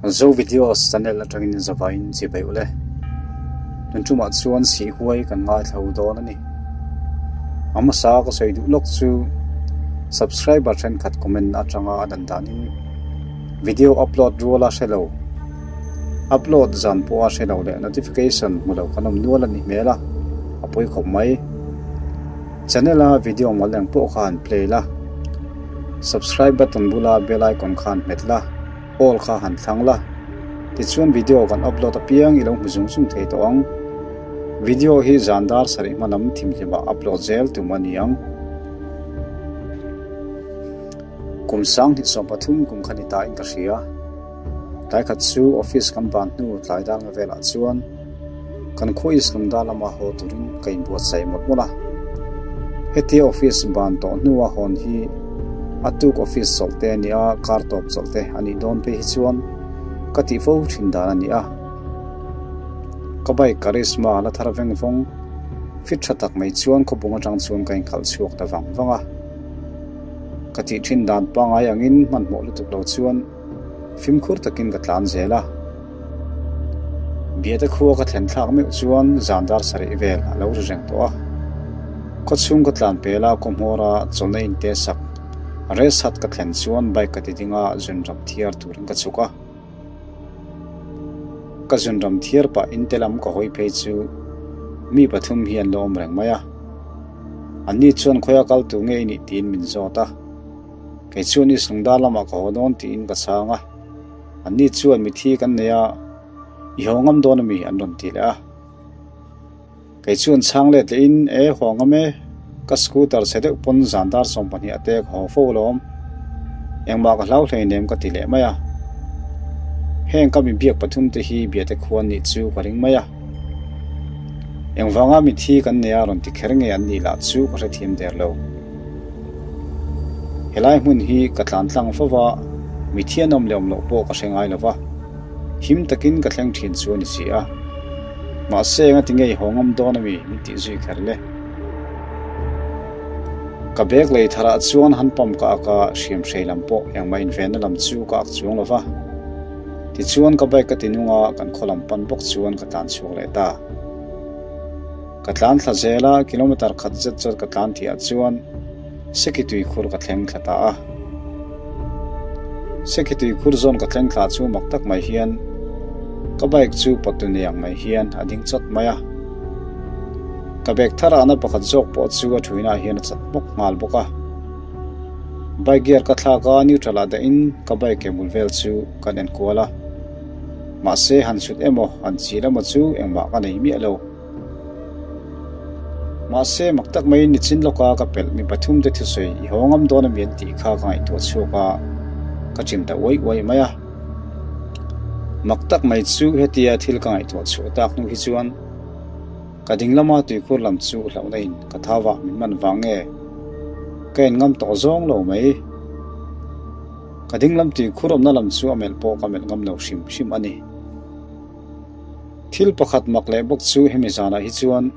Zo Videos channel atangin zavaiin chibai ule. Tun tumah chuan sih huai kan ngaithla dawn a ni. A hmasa ka sawi duh lawk chu subscriber thenkhat comment atanga a dan danin video upload ruala hre lo, upload zan pawha hre lo leh notification hmu lo kan awm nual a ni hmel a, a pawi khawp mai. Channel a video mal eng pawh kha han play la, subscribe button bula bell icon kha han hmet la. All kha han thlang la, tichuan video kan upload apiang i lo hmu zung zung thei tawh ang. Video hi zan dar sarih hma lam thimhlimah upload zel tum a ni ang. Kum 2013 kum kha ni ta in ka hria. Tlai khat chu office kan ban hnu tlai dar nga velah chuan kan khua East Lungdar lama haw turin ka inbuatsaih mawlh mawlh a. Hetia office ban tawh hnua hawn hi a tuk office chawlh te a ni a, kar tawp chawlh te a nih dawn phei hi chuan ka tih fo thin dan a ni a. Ka bike Karizma la thar veng vawng fit tha tak mai chuan khawpung atang chuan ka inkhalh chhuak ta vang vang a. Ka tih thin dan pangngai angin hmanhmawh lutuk lo chuan fimkhur takin ka tlan zel a. Biate khua ka thlen thlak meuh chuan zan dar sarih vel a lo ri reng tawh a. Khawchhung ka tlan pel a, kawhmawra chawlhna in te sak rest hut ka thlen chuan bike ka ti ding a, zunram thiar turin ka chhuk a. Ka zunram thiar pah in te lam ka hawi phei chu mi pathum hi an lo awm reng mai a. Anni chuan khawia kal tur nge i nih tiin min zawt a. Kei chuan i sungdar lamah ka haw dawn tiin ka chhang a. Anni chuan mithi kan nei a, i haw ngam dawn ami an rawn ti leh a. Kei chuan chhang let lehin e haw ngam e, ka scooter chhe deuh pawn zan dar 12 a te ka haw fo alawm. Engmah ka hlau hlei nem ka ti leh mai a. Heng ka mi biak pathum te hi biate khuan nih chu ka ring mai a. Engvanga mithi kan nei a rawn ti kher nge an nih lah chu ka hrethiam der lo. Helai hmun hi ka tlan tlang fo va, mi thianawm leh awm loh pawh ka hre ngai lo va, him takin ka thleng thin chu a ni si a. Mahse engati nge i haw ngam dawn ami min tih zui kher le. Ka bag lei tharah chuan han pump ka ak a, hriam hrei lam pawh engmah invenna lam chu ka ak chuang lo va. Tichuan ka bike ka ti nung a, kan khaw lam pan bawk chuan ka tlan chhuak leh ta. Ka tlan thla zel a, kilometre khat zet zawt ka tlan tihah chuan Seki tuikhur ka thleng thla ta a. Seki tuikhur zawn ka thleng thla chu mak tak mai hian ka bike chu pawt nei ang mai hian a ding chawt mai a. Ka bag thar ahna pakhat zawk pawh chu a thuinah hian a chat bawk nghal bawk a. Bike gear ka thlak a, neutral ah dahin ka bike ke bul vel chu kan en kual a. Mahse han chhut emaw han chil emaw chu engmah ka nei miah lo. Mahse mak tak mai nichin lawka ka pelh mi pathum te thusawi i haw ngam dawn ami an tih kha ka ngaihtuah chhuak a, ka chim ta uai uai mai a. Mak tak mai chu hetia thil ka ngaihtuah chhuah tak hnu hi chuan ka ding lama tuikhur lam chu hlauhna in ka thau a min man vang nge ka en ngam tawh zawng lo mai. Ka ding lam tuikhur awmna lam chu a melh pawh ka melh ngam lo hrim hrim a ni. Thil pakhat mak leh bawk chu hemi zanah hi chuan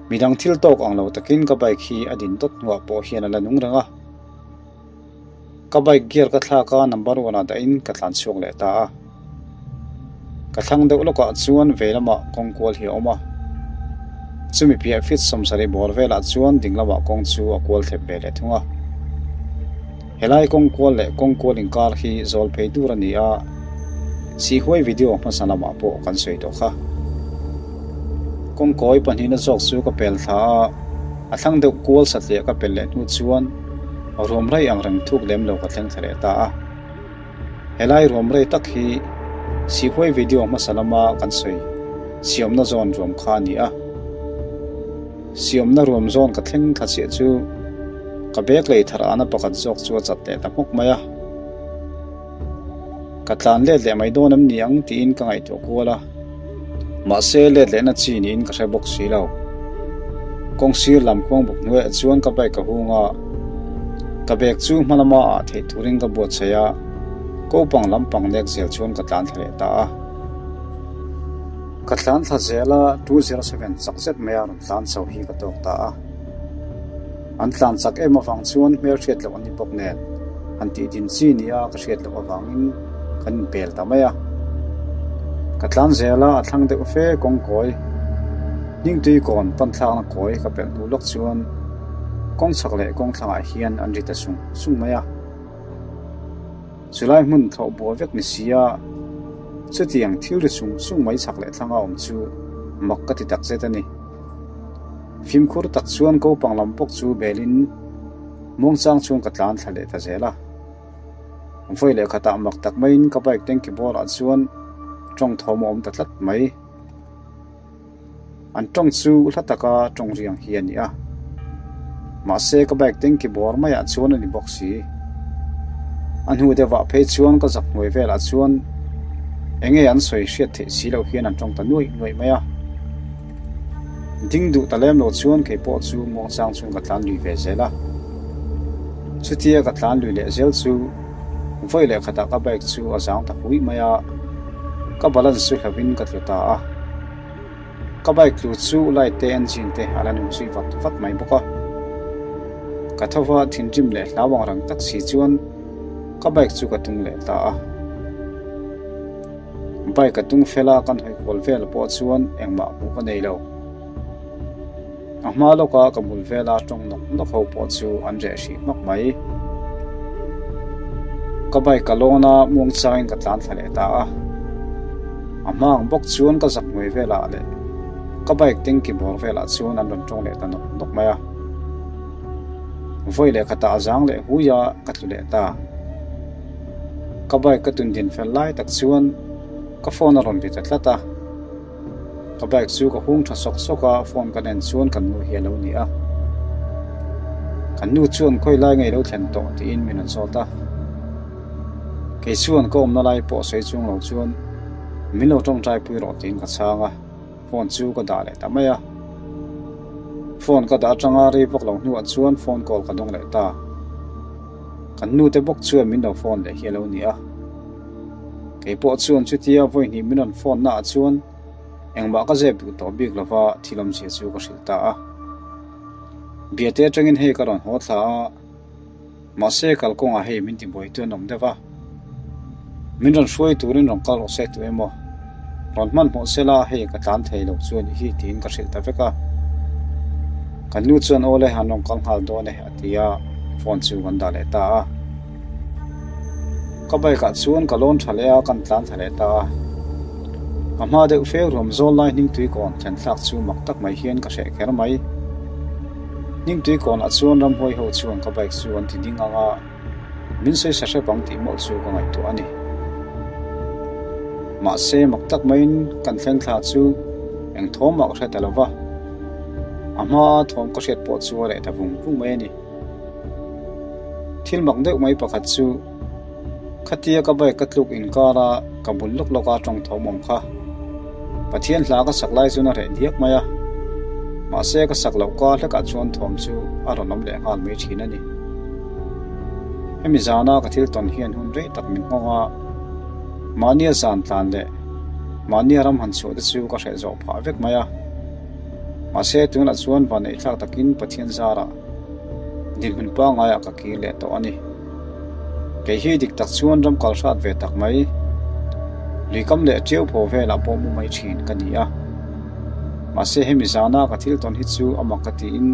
midang thil tawk ang lo takin ka bike hi a din dawt hnuah pawh hian a la nung reng a. Ka bike gear ka thlak a, number one ah dahin ka tlan chhuak leh ta a. Ka thlang deuh lawkah chuan vei lamah kawng kual hi a awm a. Chumi piah feet 70 bawr velah chuan ding lamah kawng chu a kual thlep ve leh thung a. Helai kawng kual leh kawng kual inkar hi zawl phei dur a ni a, Sihhuai video hmasa lamah pawh kan sawi tawh kha. Kawngkawi pahnihna zawk chu ka pel thla a, a thlang deuh kual satliah ka pel leh hnu chuan ruam rei ang reng thuk lem lo ka thleng thla leh ta a. Helai ruam rei tak hi Sihhuai video hmasa lama kan sawi siamna zawn ruam kha a ni a. Siamna ruam zawn ka thleng thla chiah chu ka bag lei thar ahna pakhat zawk chu a chat leh ta hmawk mai a. Ka tlan let leh mai dawn em ni ang tiin ka ngaihtuah kual a. Mahse let lehna chi niin ka hre bawk si lo. Kawng sir lam khuang buk hnuaiah chuan ka bike ka hung a, ka bag chu hma lama ah theih turin ka buatsaih a, kopang lampang nek zel chuan ka tlan thla leh ta a. Ka tlan thla zel a, 207 chak zet mai a rawn tlan chho hi ka tawk ta a. An tlan chak em avang chuan hmelhriat loh an ni bawk nen, han tih din chi nia ka hriat loh avangin kan inpel ta mai a. Ka tlan zel a, a thlang deuh fe kawng kawi, Hningtui kawn pan thlakna kawi ka pelh hnu lawk chuan kawng chhak leh kawng thlangah hian an ri ta sung sung mai a. Chulai hmun thlawh buai vek ni si a, chutiang thil ri sung sung mai chhak leh thlanga awm chu mak ka ti takzet a ni. Fimkhur tak chuan kopang lam bawk chu belin muangchang chuan ka tlan thla leh ta zel a. Vawi leh khatah mak tak maiin ka bike tanki bawrah chuan tawng thawm a awm ta tlat mai. An tawng chu hla taka tawng riang hi a ni a. Mahse ka bike tanki bawr maiah chuan a ni bawk si. A hnu deuhah phei chuan ka zak hnuai velah chuan enge an sawi hriat theih si loh hian an tawng ta nuaih nuaih mai a. Ding duh ta lem lo chuan kei pawh chu muangchang chuan ka tlan lui ve zel a. Chutia ka tlan lui leh zel chu vawi leh khatah ka bike chu a zang ta huih mai a, ka balance chu hlauhin ka tlu ta a. Ka bike tlu chu light te engine te a la nung zui vat vat mai bawk a. Ka tho va thinrim leh hlau ang rang tak si chuan ka bike chu ka tung leh ta a. Bike a tung fel a, kan hawi kual vel pawh chuan engmah hmuh ka nei lo. A hma lawka ka bul vela tawng nawk nawk ho pawh chu an reh hrih hmak mai. Ka bike ka lawn a, muangchangin ka tlan thla leh ta a. A hma ang bawk chuan ka zak hnuai velah leh ka bike tanki bawr velah chuan an rawn tawng leh ta nawk nawk mai a. Vawi leh khatah a zang leh hui a, ka tlu leh ta. Ka bike ka tun din fel lai tak chuan ka phone a rawn ri ta tlat a. Ka bike chu ka hung tha sawk sawk a, phone ka nen chuan kan nu hi a lo ni a. Kan nu chuan khawi lai ngei lo thlen tawh tiin min rawn zawt a. Kei chuan ka awmna lai pawh sawi chung lo chuan min lo tawngtai pui rawh tiin ka chhang a, phone chu ka dah leh ta mai a. Phone ka dah atanga rei vak lo hnuah chuan phone call ka dawng leh ta. Kan nu te bawk chuan min lo phone leh hi a lo ni a. Kei pawh chuan chutia vawi hnih min rawn phone naah chuan engmah ka zep duh tawh bik lova thil awmzia chu ka hrilh ta a. Biate atangin hei ka rawn haw thla a, mahse kalkawngah hei min tibuaitu an awm deuh a. Min rawn hruai turin rawn kal rawh se tu emaw, rawn hmanhmawh se la hei ka tlan thei lo chu a nih hi tiin ka hrilh ta vek a. Kan nu chuan aw le an rawn kal nghal dawn e a ti a, phone chu kan dah leh ta a. Ka bike ah chuan ka lawn tha leh a, kan tlan thla leh ta a. Ka hma deuh feu ruam zawl lai hningtui kawn thlen thlak chu mak tak mai hian ka hreh kher mai. Hningtui kawnah chuan ramhuai ho chuan ka bike chu an ti ding ang a, min sawi sa hrep ang tih mawlh chu ka ngaihtuah a ni. Mahse mak tak maiin kan thleng thla chu eng thawm mah ka hre ta lo va, a hmaa thawm ka hriat pawh chu a reh ta vung vung mai a ni. Thil mak deuh mai pakhat chu khatia ka bike ka tluk inkar a, ka bul lawk lawk a tawng thawm awm kha. Pathian hla ka sak lai chuan a reh diak mai a, mahse ka sak loh kar hlekah chuan thawm chu a rawn awm leh nghal mai thin a ni. Hemi zana ka thil tawn hian hun rei tak min nghawng a, mahnia zan tlan leh mahnia ram han chhuah te chu ka hreh zawh phah vek mai a. Mahse tunah chuan vanneih thlak takin Pathian zarah dinhmun pangaiah ka kir leh tawh a ni. Kei hi dik tak chuan ram kal hrat ve tak mai, luikam leh ṭiau phaw velah pawh mu mai ṭhin ka ni a. Mahse hemi zana ka thil tawn hi chu a mak ka tiin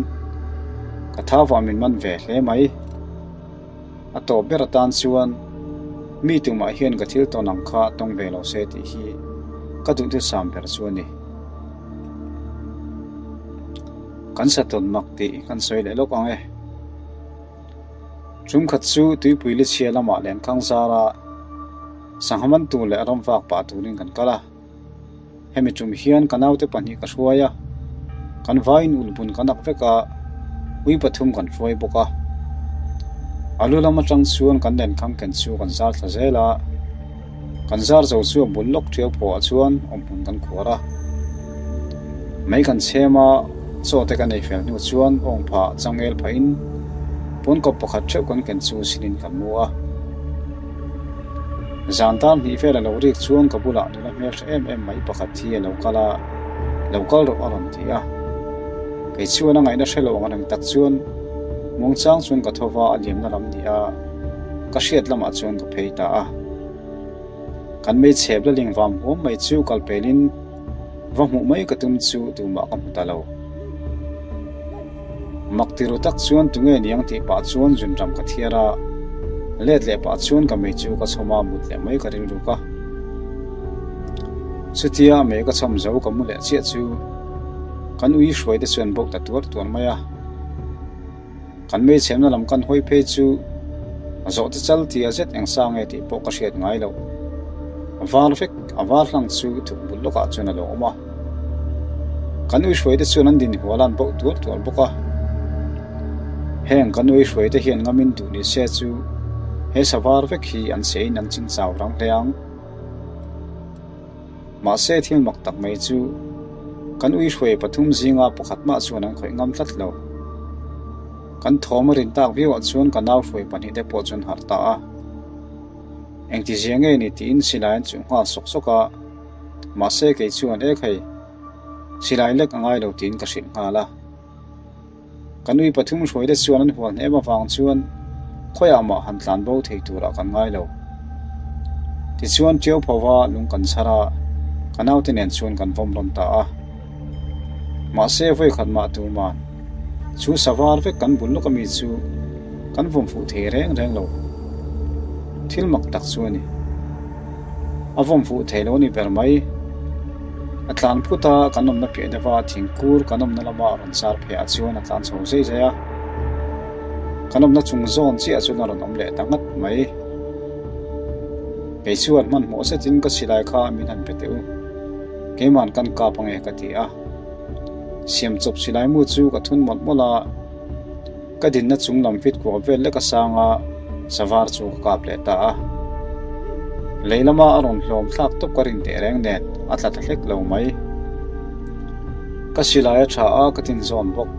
ka thauah min man ve hle mai. A tawp ber atan chuan mi tumah hian ka thil tawn ang kha tawng ve lo se tih hi ka duhthusam ber chu a ni. Kan satawn mak tih kan sawi leh lawk ang e. Chungkhat chu tuipui lichhia lamah lenkhang zara sangha man tur leh ram vak pah turin kan kal a. Hemi tum hian ka naute pahnih ka hruai a, kan vaiin ulhbun kan ak vek a, ui pathum kan hruai bawk a. A lu lam atang chuan kan lenkhang ken chu kan zar thla zel a. Kan zar zo chu a bul lawk ṭiau pawhah chuan awmhmun kan khuar a. Mei kan chhem a, chaw te kan ei fel hnu chuan awng phah changel phahin pawnkawp pakhat ṭheuh kan ken chu sinin kan mu a. Zan tan hnih vel a lo rik chuan ka bulah nula hmelṭha em em mai pakhat hi a lo kal a, lo kal rawh a rawn ti a. Kei chuan a ngaihna hre lo ang reng tak chuan muangchang chuan ka tho va a liamna lam ni a, ka hriat lamah chuan ka phei ta a. Kan mei chhep la ling vam huam mai chu kal pelin va hmuh mai ka tum chu tumah ka hmu ta lo. Mak ti ru tak chuan tunge niang tih pah chuan zunram ka thiar a, let leh pah chuan ka mei chu ka chhawm a, mut leh mai ka rilruk a. Chutia mei ka chhawm zo ka mu leh chiah chu kan ui hruai te chuan bawk ta tuar tuar mai a. Kan mei chhemna lam kan hawi phei chu zawh te chal tia zet eng sa nge tih pawh ka hriat ngai loh. Var vek a var hlang chu thuk bul lawkah chuan a lo awm a. Kan ui hruai te chuan an din hual a an bauh tuar tuar bawk a. Heng kan ui hruai te hian ngamin duh ni se chu he sa var vek hi an cheiin an ching chau rang hle ang. Mahse thil mak tak mai chu kan ui hruai pathum zinga pakhat mah chuan an khawih ngam tlat lo. Kan thawm a rin tak viauah chuan ka nau hruai pahnih te pawh chuan harh ta a. Engtizia nge ni tiin silai an chuh nghal sawk sawk a. Mahse kei chuan ek hei silai lek a ngai lo tiin ka hrilh nghal a. Ka nui pathum hruai te chuan an hual hnem avang chuan khawiah mah han tlan bo thei turah kan ngai lo. Tichuan Ṭiau Phova lung kan chhar a, ka naute nen chuan kan vawm rawn ta a. Mahse vawikhat mah tuman chu savar vek kan bul lawk ami chu kan vawm fuh thei reng reng lo. Thil mak tak chu a ni. A vawm fuh thei lo a ni ber mai. A tlan phut a, kan awmna piah deuh a, thingkur kan awmna lama a rawn char phei ah chuan a tlan chho zai zai a. Kan awmna chung zawn chiah chuan a rawn awm leh ta ngat mai. Kei chuan hmanhmawh zetin ka silai kha min han pe teh u, keiman kan kap ange ka ti a. Siam chawp silai mu chu ka thun mawlh mawlh a. Ka dinna chung lam fit kuah vel lek a sang a, savar chu ka kap leh ta a. Lei lama a rawn hlawm thlak tawp ka rin teh reng nen a tla ta hlek lo mai. Ka silai a tha a, ka tin zawn bawk.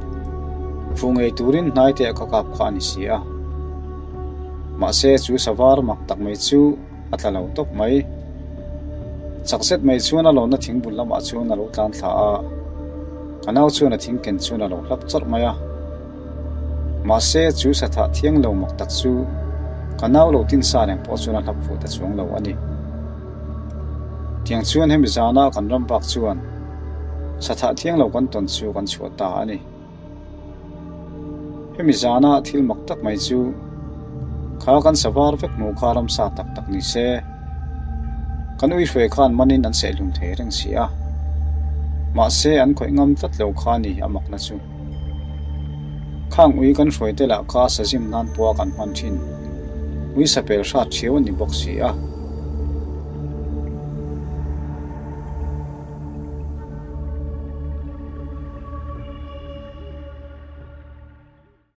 Fu ngei turin hnai te ka kap kha a ni si a. Mahse chu savar mak tak mai chu a tla lo tawp mai. Chak zet mai chuan a lawnna thingbul lamah chuan a lo tlan thla a, ka nau chuan a thing ken chuan a lo hlap chawrh mai a. Mahse chu sathah thiang lo mak tak chu ka nau lo tin sa reng pawh chuan a hlap fuh ta chuang lo a ni. Tiang chuan hemi zana kan ram bak chuan sathah thiang lo kan tawn chu kan chhuah ta a ni. Hemi zana thil mak tak mai chu kha kan savar vek hmuh kha ramsa tak tak ni se, kan ui hruai khan manin an sehhlum thei reng si a, mahse an khawih ngam tlat lo kha a ni a makna chu. Khang ui kan hruai te lah kha sazim nan pawha kan hman thin, ui sapel hrat thiau a ni bawk si a.